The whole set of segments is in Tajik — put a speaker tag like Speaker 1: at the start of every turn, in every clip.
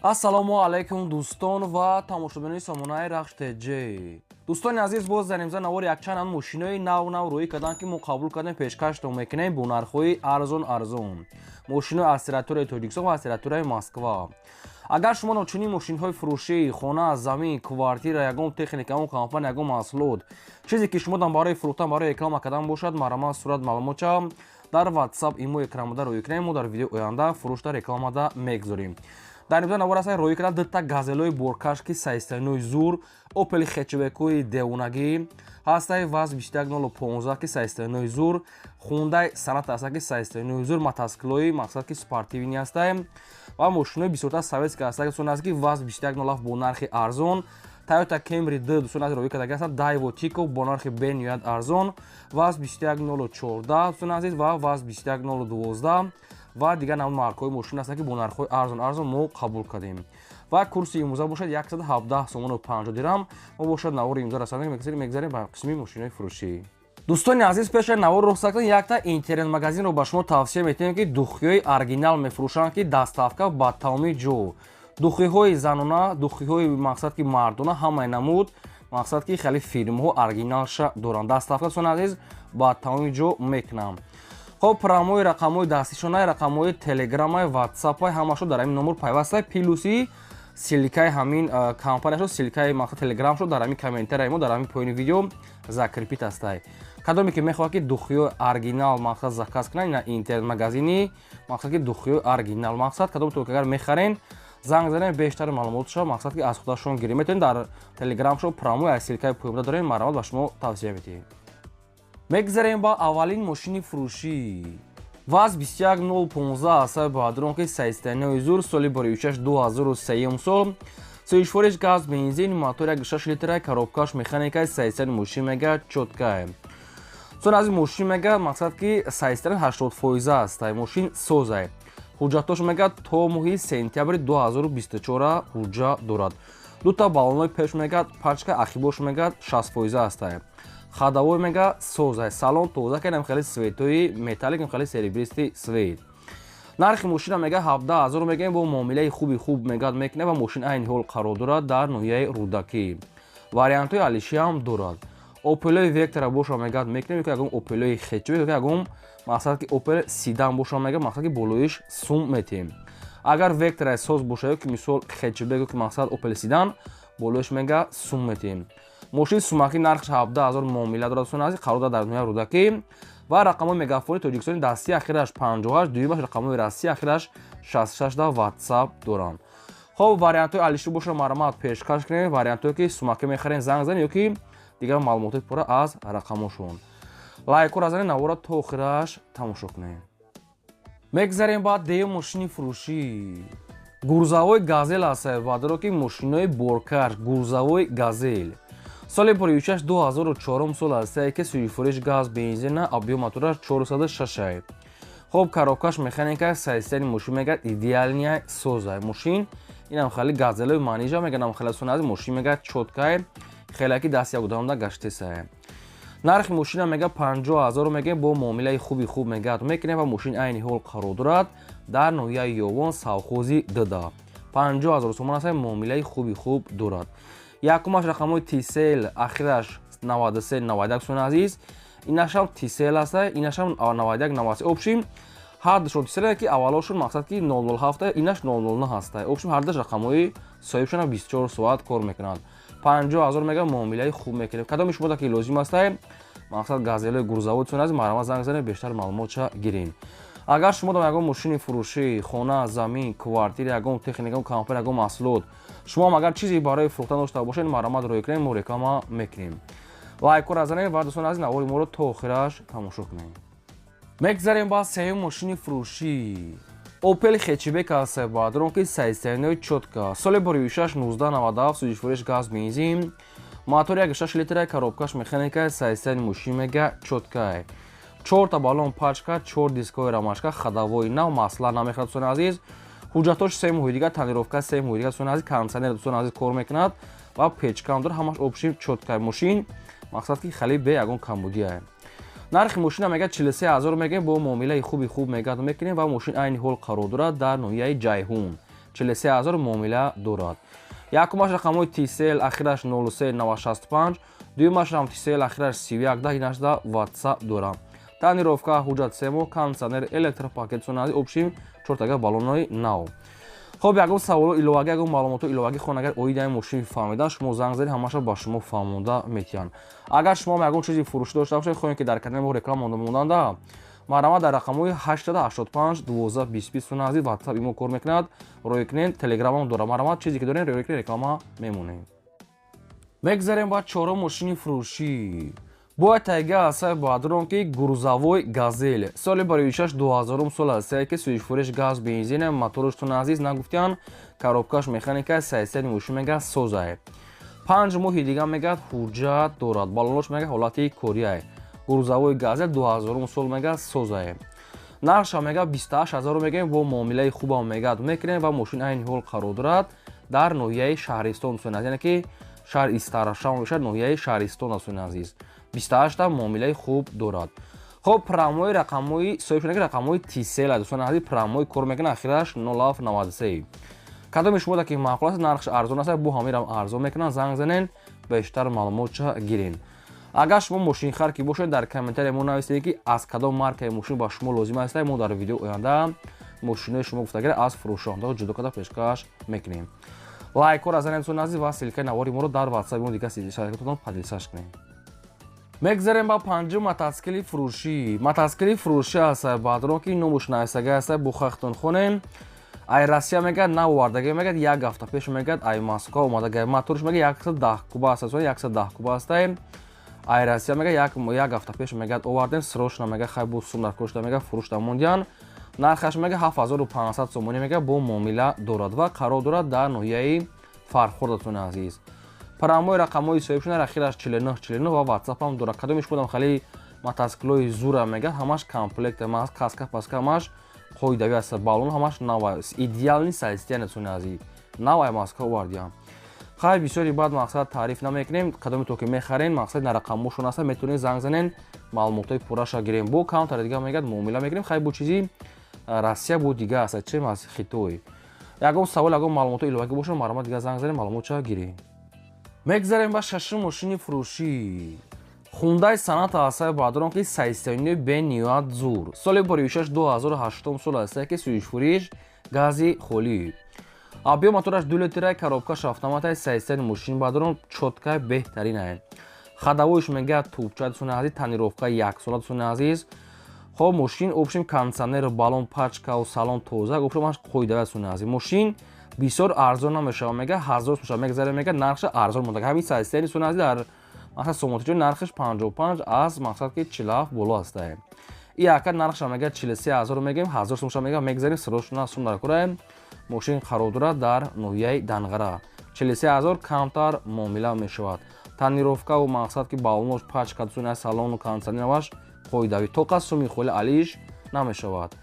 Speaker 1: Ассалому алайкум, дӯстон ва тамошобинони сомонаи Рахш ТЖ. Дӯстони азиз, боз дар имза навори якчанд мошинои нав нав рӯӣ карданд, ки мо қабул кардем, пешкаштон мекунем бо нархҳои арзон арзон. Мошинои аз территорияи Тоҷикистон ва аз территорияи Москва. Агар шумо чунин мошинҳои фурӯшӣ, хона, замин, квартира, ягон техника, ягон компания, ягон маҳсулот, чизе ки шумо барои фурӯхтан, барои реклама кардан бошад, марҳамат, сурат, маълумотча дар WhatsApp, имо, экранмода рӯӣ кунем. Мо дар видеои оянда фурӯшда, рекламада мегузорем. Дар ибтидо навор аст, роӣ карда дута газелои боркаш, ки состояниеи зур, Опели хэтчбекҳои девонагӣ ҳастай, ВАЗ 21015, ки состояниеи зур, Хундай Соната ҳаста, ки состояниеи зур, мотоциклҳои, мақсад ки спортивный ҳастай ва мошинои бисёртар советский ҳаста, дӯстон аст, ки ВАЗ 2107 бо нархи арзон, Тойота Кемри д, дӯстон аз, роӣ кардаги ҳастанд, Дайво Тико бо нархи бениҳоят арзон, ВАЗ 21014, дӯстон азиз, ва ВАЗ 21012 ва дигар намуд маркаҳои мошин ҳастанд, ки бо нархҳои арзон арзон мо қабул кардем. Ва курси имрӯза бошад 117 сомону 50 дирам. Мо бошад навори имрӯза расонда мегзарем ба қисми мошинои фурӯшӣ. Дӯстони азиз, пеши навор рухсат кунед, якта интернет-магазинро ба шумо тавсия метиҳем, ки духиҳои оригинал мефурӯшанд, ки доставка ба тамоми ҷо, духиҳои занона, духиҳои, мақсад ки мардона, ҳамаи намуд, мақсад ки хеле фирмаҳо оригиналша доранд. Доставка, дӯстони азиз, ба тамоми ҷо мекунам. Хоб, прямой рақамҳои дастишонай, рақамҳои Телеграмай, Ватсапай, ҳамашо дар ҳамин номер пайвастай, плюси ссылкаи ҳамин компанияшо, ссылкаи мақсад Телеграмшо дар ҳамин комментарияи мо, дар ҳамин поёни видео закрепить ҳастай. Кадоме ки мехоҳад, ки духиҳои оригинал, мақсад, заказ кунад, ина интернет-магазини, мақсад ки духиҳои оригинал, мақсад, кадом то агар мехарен, занг занем, бештар маълумотшо, мақсад ки аз худашон гирем. Метавонед дар Телеграмшо прямой аз ссылкаи поёнда дорем. Марҳамат, ба шумо тавсия медиҳем. Мегзарем ба аввалин мошини фурӯшӣ. ВАЗ 21015 асаби бадрон, ки состояниеи зур, соли боришаш 2003 сол, сӯзишвориш газ, бензин, мотор 1,6 литра, коробкаш механикай, состояни мошин мега чёткай. Сон аз мошин мега, мақсад ки состояни 80% аст, мошин созай. Ҳуҷҷатош мега то моҳи сентябри 2024 ҳуҷҷат дорад. Дута баллонои пеш мега пачка, ахибош мега 60% астай. Ходовой мега созай, салон тоза кардам, хеле цветои металлик, хеле серебристый цвет. Нархи мошина мега 17 000 мегӯем, бо муомилаи хуби хуб мегад мекунад. Ва мошин айни ҳол қарор дорад дар ноҳияи Рӯдакӣ. Вариантҳои алишиам дорад. Опелои Вектора боша, мегад мекунем, ё ягон Опелои хэтчбек, ё ягон, мақсад ки Опел седан боша, мега, мақсад ки болоиш сум метиҳем. Агар Вектораи соз боша ё ки мисол хэтчбек, ё ки, мақсад, Опел седан, болоиш мега сум метиҳем. Мошини сумакӣ, нархш 17 000, муомила дорад. Сон ази қарор дорад дар ноҳияи Рӯдакӣ ва рақамҳои мегафони тоҷикистони дастӣ ахираш 58, дуюмаш рақамҳои Россия ахираш 66 да Ватсап доранд. Хоб, вариантҳои алиши боша, марҳамат, пешкаш кунем. Вариантҳое ки сумакӣ мехарем, занг занед ё ки дигар маълумотҳои пурра аз рақамҳошон. Лайкҳоро занед, навора то охираш тамошо кунем. Мегзарем ба деюм мошини фурӯшӣ. Грузовой Газел аст, баъдро ки мошинои боркаш, грузовой Газел, соли поришаш 2004 сол аст, ки сӯзишвориш газ, бензина, объём мотораш 406. Хоб, коробкаш механика, состояни мошин мегӯяд идеальная, созай мошин. Инам хеле газелои манижа меганам, хеле сунази мошин мегӯяд чёткай, хеле ки даст ягудамда гаштесай. Нархи мошина мега 50 000 мегӯем, бо муомилаи хуби хуб мегӯяд мекунем. Ва мошин айни ҳол қарор дорад дар ноҳияи Ёвон, совхози дда. 50 000 сомон аст, муомилаи хуби хуб дорад. Якумаш рақамҳои Тисел ахираш 93 91, суни азиз, инашам Тисел аста, инашам 91 93. Общим ҳардушон Тисел, ки аввалошон, мақсад ки 007, инаш 009 ҳаста. Общим ҳардуш рақамҳои соҳибшона 24 соат кор мекунанд. 50 000 мега, муомилаи хуб мекунем. Кадоми шумо ки лозим аста, мақсад, газелои грузовой, суни азиз, марҳамат, занг занед, бештар маълумотша гирем. Агар шумо дом ягон мошини фурӯшӣ, хона, замин, квартира, ягон техника, ягон компания, ягон маҳсулот, шумоам агар чизе барои фурӯхтан дошта бошед, марҳамат, роҳӣ кунед, мо реклама мекунем. Лайкҳоро занед ва, дӯстони азиз, навори моро то охираш тамошо кунед. Мегзарем ба сеюм мошини фурӯшӣ. Опел хэтчбек аст, баъдрон ки состояниеи чётка, соли боришаш 1997, сӯзишвориш газ, бензин, мотор 1,6 литра, коробкаш механика, состояни мошин мега чёткай, чорта баллон пачка, чор дискои рамашка, ходовои нав, масла намехӯрад, дӯстони азиз. Ҳуҷҷатош 3 моҳи дигар, тонировка 3 моҳи дигар, дӯстони азиз. Кондиционер, дӯстони азиз, кор мекунад ва печкаам дорад. Ҳамаш общим чёткай мошин, мақсад ки хеле бе ягон камбудия. Нархи мошина мега 43 000 мегӯем, бо муомилаи хуби хуб мегӯяд мекунем. Ва мошин айни ҳол қарор дорад дар ноҳияи Ҷайҳун. 43 ҳазор муомила дорад. Якумаш рақамҳои Tcell, ахираш 03 965, дуюмаш Tcell, ахираш 31 10, инашда WhatsApp дорам. Тонировка, ҳуҷҷат 3 моҳ, кондитсионер, электропакет, сунази, общем, чортага баллонои нав. Хоб, ягон саволо иловагӣ, ягон маълумото иловагӣ хон, агар оиди ҳамин мошин фаҳмидан, шумо занг задед, ҳамаша ба шумо фаҳмонда метиҳанд. Агар шумо ягон чизи фурӯшӣ дошта бошед, хоҳем, ки дар канали мо реклама монда, марҳамат, дар рақамҳои 885 12 20 сунази WhatsApp имо кор мекунад, рӯй кунед, Телеграмам дорад. Марҳамат, чизе ки дорем, рӯй кунед, реклама мемонем. Мегзарем ба чорум мошини фурӯшӣ. Бояд тайга асай баъдрон, ки грузовой Газель, соли бароишаш 2000 сол аст, ки сӯзишфуриш газ, бензин, мотораш, тун азиз, нагуфтиян, коробкаш механика, сайсади мошин мега созае. 5 моҳи дига мегӯяд ҳуҷҷат дорад, баллонош мега ҳолати корияе. Грузовой Газель 2000 сол мега созае. Нархша мега 28 ҳазору мегӯем, бо муомилаи хубам мегӯяд мекунем. Ва мошин айни ҳол қарор дорад дар ноҳияи Шаҳристон, дӯстони азиз, яъне ки шаҳр Истаравшан мебошад, ноҳияи Шаҳристон аст, дӯстони азиз. 28-та муомилаи хуб дорад. Хоб, прямой рақамҳои соҳибшуда рақамҳои Tcell, дӯстони азиз, прямой кор мекунад, ахираш 0793. Кадоми шумо ки маъқул аст, нархш арзон аст, бо ҳамирам арзон мекунанд, занг занен, бештар маълумотша гирен. Агар шумо мошинхар ки бошед, дар комментария мо нависед, ки аз кадом маркаи мошин ба шумо лозим аст. Мо дар видео оянда мошинои шумо гуфтагира аз фурӯшондаҳо ҷудо карда пешкаш мекунем. Лайкҳоро занед, дӯстони азиз, ва ссылкаи навори моро дар ватсапи мо, дигар шарикатон поделиться кунед. Мегзарем ба панҷум мотоцикли фурӯшӣ. Мотоцикли фурӯшӣ аст, баъдрон, ки номуш нависага аст, бухахтон хонем. Ай Россия мегӯяд навовардагӣ, мегӯяд як ҳафта пеш, мегӯяд, ай Москва омадага. Моторш мегӯяд 110 куба аст, 110 куба астае. Ай Россия мега як ҳафта пеш, мегӯяд, овардем срочно, мега хай бу сум дар кошта, мега фурӯшта мондиян. Нархаш мега 7500 сомонӣ, мега бо муомила дорад ва қарор дорад дар ноҳияи Фархор, дӯстони азиз. Прямой рақамҳои соҳибшуда ахираш 49 49 ва ватсапам дорад. Кадомиш будам хеле мотоциклҳои зура, мегӯяд, ҳамаш комплект, каска паска ҳамаш қоидави аст, баллон ҳамаш нав, идеальный состояние, дӯстони азиз, нав ай Москва овардиям. Хай, бисёри баъд мақсад таъриф намекунем. Кадоми то ки мехарен, мақсад на рақамҳошон аста, метавонед занг занен, маълумотҳои пурраша гирем. Бо камтаре дига мегӯяд муомила мекунем. Хай, бо чизи Россия бо дига аст, чем аз Хитой. Ягон савол, ягон маълумотҳои иловагӣ бошад, марҳамат, дига занг занем, маълумотша гирем. Мегзарем ба шашум мошини фурӯшӣ. Хундай Соната асаи баъдрон, ки состояние бениҳоят зур, соли боришаш 2008 сол аст, ки сӯзишфуриш гази холӣ, объём мотораш 2 литра, коробкаш автоматай. Состояние мошин баъдрон чёткай, беҳтаринай. Ходовойш мегӯяд тубча, дӯстони азиз, тонировка яксола, дӯстони азиз. Хоб, мошин, общем, кондитсионер, баллон, пачкау салон тоза, общем, ҳамаш қоидавӣ, дӯстони азиз. Мошин бисёр арзон намешавад, мега ҳазор мешавад, мегзаре, мега нархша арзон монда. Ҳамин состояние, дӯстони азиз, дар мақсад сомонтиҷо нархаш 55 аз мақсад ки 47 боло астае. И ака нархша мега 43 ҳазор мегӯем, ҳазор сумша мега мегзарем, срочно сум дар кораем. Мошин қарор дорад дар ноҳияи Данғара, 43 ҳазор камтар муомила мешавад. Тонировкаву мақсад ки баллонош, пачка, дӯстони, салону кондитсионераваш қоидавӣ, тоқа суми холи алиш намешавад.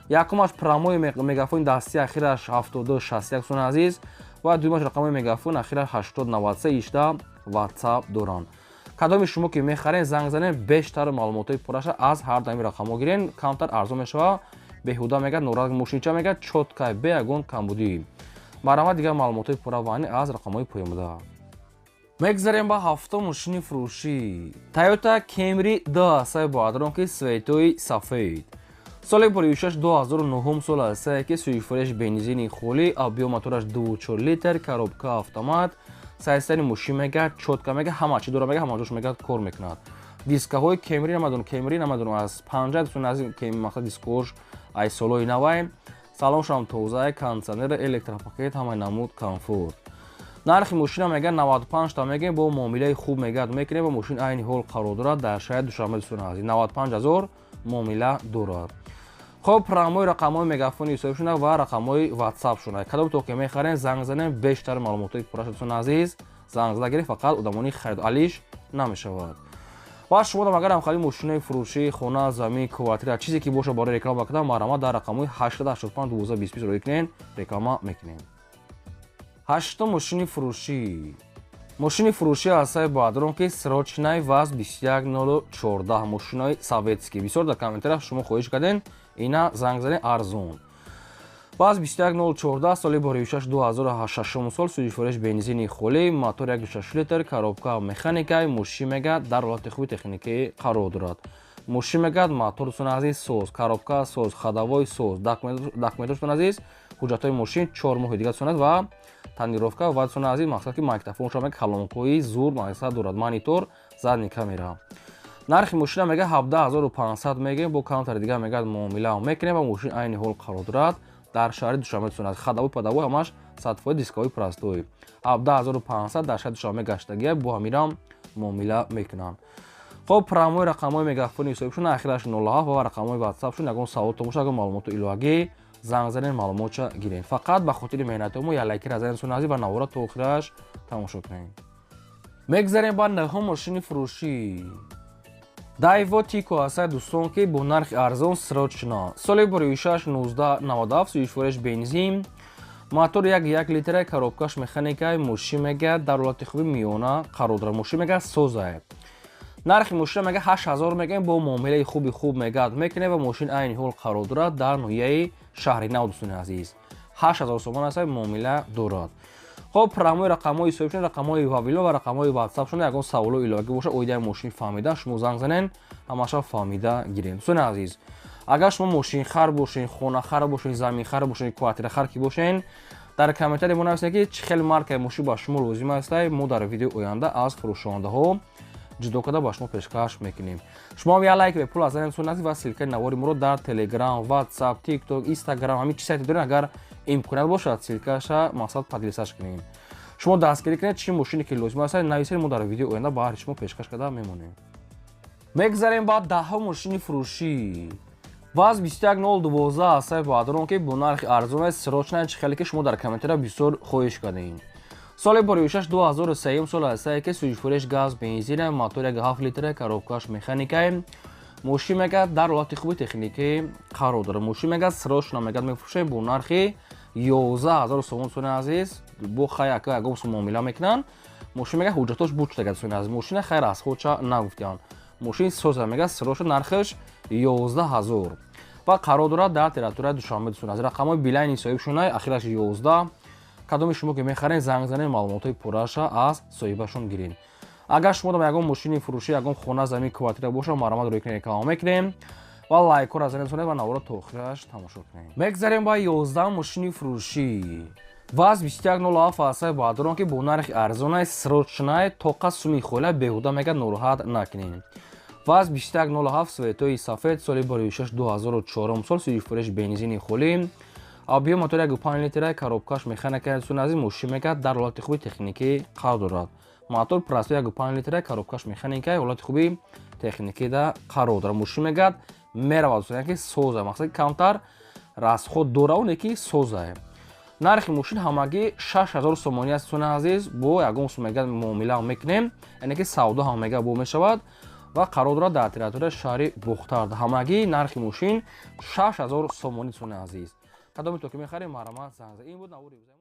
Speaker 1: Якумаш прямой мегафони дасти, ахираш 72 61, дӯстони азиз, ва дуюмаш рақамои мегафон, ахираш 80 93, ишда ватсап доранд. Кадоми шумо ки мехарен, занг занен, бештар маълумотҳои пурраша аз ҳар дами рақамҳо гирен, камтар арзон мешавад. Беҳуда мегӯяд нораз. Мошинча мегӯяд чёткай, бе ягон камбудӣ. Марҳамат, дигар маълумотҳои пурра ваъни аз рақамҳои поёнбуда. Мегзарем ба ҳафтум мошини фурӯшӣ. Тойота Кемри д асаи баадрон, ки цветои сафед, соли буришаш 2009 сол аст, ки сӯзишфуриш бензини холӣ, объём мотораш 24 литр, коробка автомат. Состояние мошин мегӯяд чётко, мега ҳама чӣ дора, мега ҳама ҷош мегӯяд кор мекунад. Дискаҳои Кемри намедонам, Кемри намедонам, аз панҷа мақсад дискош ай солои навай, салоншам тоза, кондитсионер, электропакет, ҳамаи намуд комфорт. Нархи мошина мегӯяд 95 та мегӯем, бо муомилаи хуб мегӯяд мекунем. Ва мошин айни ҳол қарор дорад дар шаҳри Душанбе, дӯстони азиз, 95 ҳазор муомила дорад. Хоб, рақамҳои мегафони ҳисобшуна ва рақамҳои ватсап шуна. Кадом то ки мехарем, занг занем, бештар маълумотҳои пурра, дӯстони азиз, занг зада гиред. Фақат одамони харид, алиш намешавад. Ва шумо дам агарам хали мошинаи фурӯшӣ, хона, замин, квартира, чизе ки боша, барои реклама кардам, марҳамат, дар рақамҳои 885 12 20 рӯй кунед, реклама мекунем. Ҳаштум мошини фурӯшӣ. Мошини фурӯшӣ ҳастаи баъдрон, ки срочный ВАЗ 21014, мошинои советский. Бисёр дар комментариях шумо хоҳиш кардем, ина занг занед, арзон. ВАЗ 21014 соли 2006 2006 сол, сӯзишвориш бензини холӣ, мотор 1.6 литр, коробка механика. Мошин мегӯяд, дар ҳолати хуби техникӣ қарор дорад. Мошин мегӯяд, мотор, дӯстони азиз, соз, коробка соз, ходовой соз, документош, дӯстони азиз, ҳуҷҷатҳои мошин 4 моҳи дига дӯстони, ва тонировка, ва, дӯстони азиз, мақсад ки магнитофоншо мега, колонкои зур мақсад дорад, монитор, задний камера. Нархи мошина мега 17 500 мегӯем, бо камтари дига мегӯяд, муомила мекунем. Ва мошин айни ҳол қарор дорад дар шаҳри Душанбе, дӯстони азиз. Ходовой падовой ҳамаш 100%, дисковой простой. 17 500 дар шаҳри Душанбе гаштагия, бо ҳамирам муомила мекунанд. Хоб, прямой рақамҳои мегафони ҳисобшон ахираш 07 ва рақамҳои ватсапшон. Ягон саволтон боша, ягон маълумоту иловагӣ, занг занед, маълумотша гирем. Фақат ба хотири меҳнати мо як лайкира занед, дӯстони азиз, ва навора то охираш тамошо кунед. Мегзарем ба нӯҳум мошини фурӯшӣ. Дайво Тико ҳастад, дӯстон, ки бо нархи арзон, срочно. Соли 2006 1997, сӯзишвориш бензин, мотор 1.1 литра, коробкаш механика. Мошин мегӯяд, дар ҳолати хуби миёна қарор дорад. Мошин мегӯяд, созае. Нархи мошина мега 8000 мегӯем, бо муомилаи хуби хуб мегӯяд, мекунем. Ва мошин айни ҳол қарор дорад дар ноҳияи Шаҳри Нав, дӯстони азиз. 8000 сомон аст, муомила дорад. Хоб, прямой рақамҳои ҳисобшон, рақамҳои вавило ва рақамҳои ватсапшон. Ягон саволу иловагӣ боша оидаи мошин фаҳмида, шумо занг занен, ҳамаша фаҳмида гирем. Дӯстони азиз, агар шумо мошинхар бошен, хонахар бошен, заминхар бошен, квартирахар ки бошен, дар комментарий мо нависед, ки чӣ хел маркаи мошин ба шумо лозим аст. Мо дар видеои оянда аз фурӯшондаҳо ҷудо карда ба шумо пешкаш мекунем. Шумо ҳам як лайк бепул аз занед, дӯстони азиз, ва ссылкаи навори моро дар Телеграм, Ватсап, Тикток, Инстаграм, ҳамин чи сайте дорем, агар имконият бошад, ссылкаша мақсад поделиться кунем. Шумо дастгирӣ кунед. Чӣ мошине ки лозим аст, нависед, мо дар видеои оянда ба ҳари шумо пешкаш карда мемонем. Мегзарем ба 10-ҳум мошини фурӯшӣ. ВАЗ 21012 ҳастаи баъдрон, ки бо нархи арзон аст, срочно, чӣ хеле ки шумо дар комментария бисёр хоҳиш кардем. Соли 2006 2003 сол ҳастае, ки сӯзишвориш газ бензина, мотор 1.7 литра, коробкаш механикае. Мошин мегӯяд, дар ҳолати хуби техникӣ қарор дорад. Мошин мегӯяд, срочно мегӯяд, мефурӯшем бо нархи 11 000 сомон, дӯстони азиз. Бо хай ака ягон сум муомила мекунанд. Мошин мегӯяд, ҳуҷҷатош буд шуда, дӯстони азиз. Мошина хайр аз ходша нагуфтианд, мошин соза, мегӯяд, срочно, нархаш 11 000 ва қарор дорад дар территорияи Душанбе, дӯстони азиз. Рақамҳои Билайни соҳибшонай, ахираш 11. Кадоми шумо ки мехаред, занг занед, маълумотҳои пурраша аз соҳибашон гиред. Агар шумо дам ягон мошини фурӯшӣ, ягон хона, замин, квартира боша, марҳамат рӯй кунед, реклама мекунем. Ва лайкҳоро занед ва навора то охираш тамошо кунед. Мегзарем ба 11 мошини фурӯшӣ. ВАЗ 2107 ҳастаи баъдорон, ки бо нархи арзонай, срочно, тоқа суми хола беҳуда мегӯяд, нороҳат накунед. ВАЗ 2107, цветои сафед, соли 2006 2004 сол, сӯзишвориш бензини холӣ, объём мотор 1.5 литра, коробкаш механика. Дӯстони азиз, мошин мегӯяд, дар ҳолати хуби техникӣ қарор дорад. Мотор простой 1.5 литра, коробкаш механика, ҳолати хуби техникида қарор дорад. Мошин мегӯяд, меравад, ки соза, мақсад камтар расход дора, оне ки созае. Нархи мошин ҳамагӣ 6000 сомонӣ аст, дӯстони азиз. Бо ягон сум мегӯяд, муомила мекунем, яъне ки савдо ҳам мегӯяд, бо мешавад. Ва қарор дорад дар территорияи шаҳри Бохтар. Ҳамагӣ нархи мошин 6000 сомонӣ, дӯстони азиз. Кадоми то ки мехарем, марҳамат, занг. Ин буд навори.